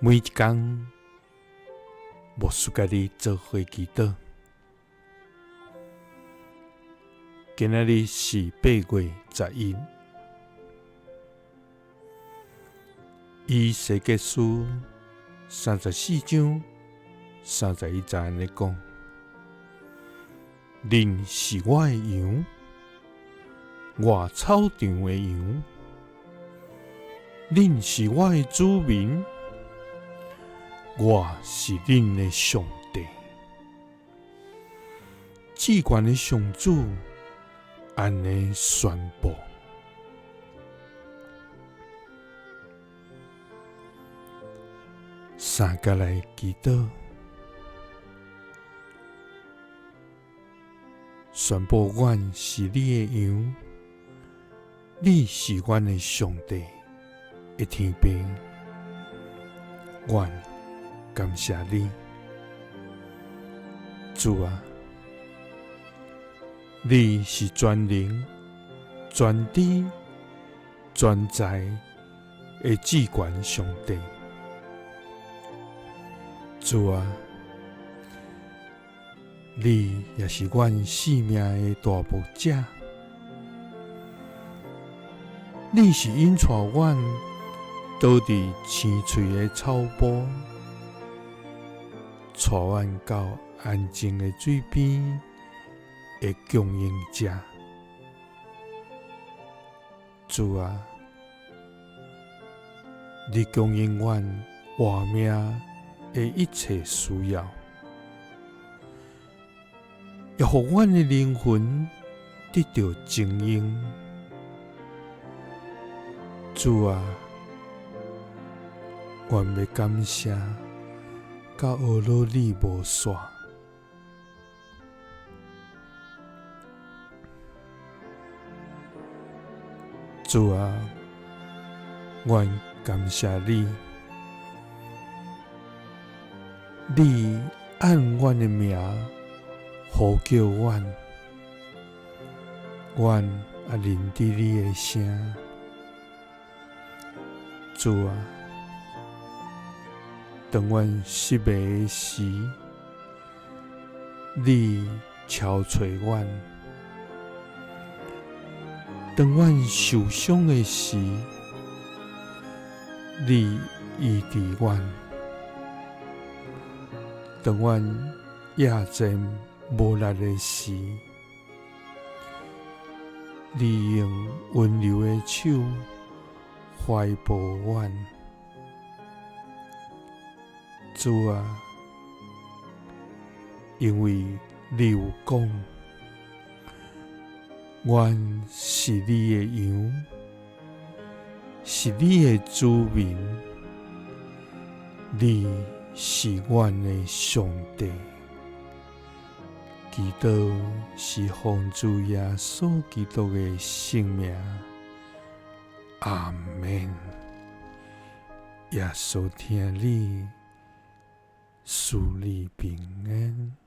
每一工，牧师佮你做伙祈祷。今仔日是8月11，以西结书34章31节按呢讲：恁是我的羊，我草场的羊，恁是我的子民，我是恁的上帝。至悬的上主按呢宣布。三佮来祈祷，宣布阮是你的羊，你是阮的上帝的天父，阮感谢你，主啊，你是全能、全知、全在的至悬上帝。主啊，你也是阮性命的大牧者，你是引带阮倒伫青翠的草埔，带阮到安静的水边的供应者。主啊，你供应阮活命的一切需要，也予阮的灵魂得著晶莹。主啊，阮欲感谢，佮呵咾你无煞。主啊，阮感谢你，你按阮的名呼叫阮，阮也认得你的声。主啊，当阮失迷的时，你敲揣阮；当阮受伤的时，你医治阮；当阮夜战无力的时，你用温柔的手怀抱阮。主啊，因为你有讲，阮是你的羊，是你的子民，你是阮的上帝。祈祷是奉主耶稣基督的圣名，阿们。耶稣疼你，赐你平安。